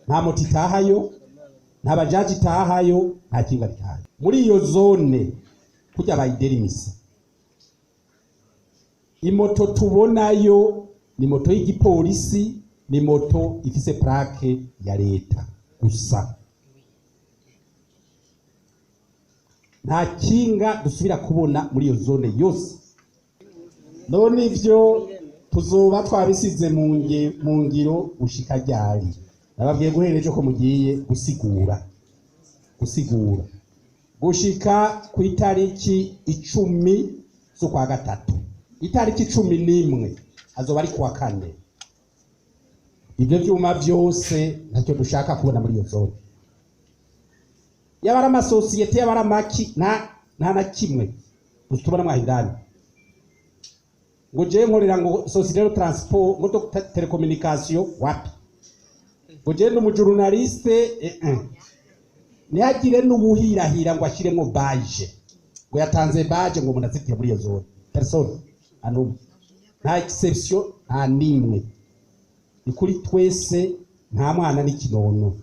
Nta moto itahayo, nta bajaji itahayo, nta kinga ritahayo. Muri iyo zone kurya bayiderimisa, imoto tubonayo ni moto y'igipolisi, ni moto ifise plaque ya leta gusa. Nta kinga dusubira kubona muri iyo zone yose. None ivyo tuzoba twabisize mu ngiro gushika ryari? Nababwiye guhera ejo ko mugiye gusigura gushika ku itariki 10 z'ukwa gatatu. Itariki 11 azoba ari kuwa kane. Ivyo vyuma vyose ntacyo dushaka kubona muri iyo zone. Yaba ari amasosiyete, yaba ari amaki, nta na kimwe tubona mwaho indani. Ngo jewe nkorera ngo société de transport, ngo de télécommunication, wapi? Ngo jewe ndi umujournaliste, eh. Ntihagire n'ubuhirahira ngo ashiremwo badge, ngo yatanze badge, ngo umuntu azitiye muri iyo zone. Personne anumwe, nta exception, nta nimwe. Ni kuri twese, nta mwana n'ikinono.